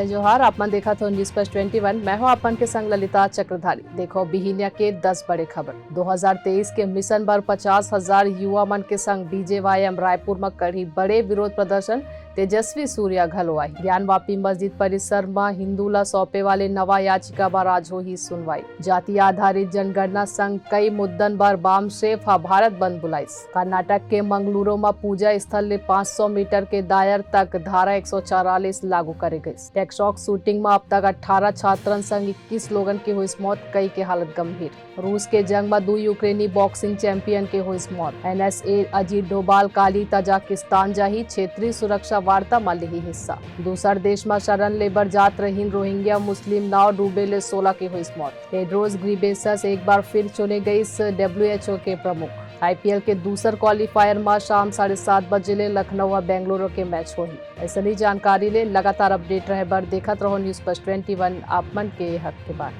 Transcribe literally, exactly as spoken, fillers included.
जय जोहार, आप मन देखत हो News Flash twenty one। मैं हूं आप मन के संग ललिता चक्रधारी। देखो बिहिनिया के दस बड़े खबर। दो हज़ार तेईस के मिशन बर पचास हज़ार युवा मन के संग बीजेवाईएम रायपुर म करही बड़े विरोध प्रदर्शन। तेजस्वी सूर्या घलो आही। ज्ञानवापी मस्जिद परिसर म हिंदू ला सौंपे वाले नवा याचिका बर आज होही सुनवाई। जाति आधारित जनगणना संग कई मुद्दन बर बामसेफ ह भारत बंद बुलाइस। कर्नाटक के मंगलुरु म पूजा स्थल ले पाँच सौ मीटर के दायर तक धारा एक सौ चौवालीस लागू करे गइस। टेक्सॉक शूटिंग म अब तक अठारह छात्रन संग इक्कीस लोगन के होइस मौत, कई के हालत गंभीर। रूस के जंग म दू यूक्रेनी बॉक्सिंग चैंपियन के होइस मौत। एनएसए अजीत डोभाल काली तजाकिस्तान जाही, क्षेत्रीय सुरक्षा वार्ता म लिही हिस्सा। दूसर देश म शरण ले बर जात रहिन रोहिंग्या मुस्लिम नाव डूबे ले सोलह के होइस मौत। टेड्रोस ग्रीबेसस एक बार फिर चुने गइस डब्ल्यूएचओ के प्रमुख। आईपीएल के दूसर क्वालिफायर म शाम साढ़े सात बजे ले लखनऊ अउ बेंगलुरु के मैच होही। अइसनी जानकारी ले लगातार अपडेट रहे बर देखत रहो News Flash twenty one, आप मन के हक के बात।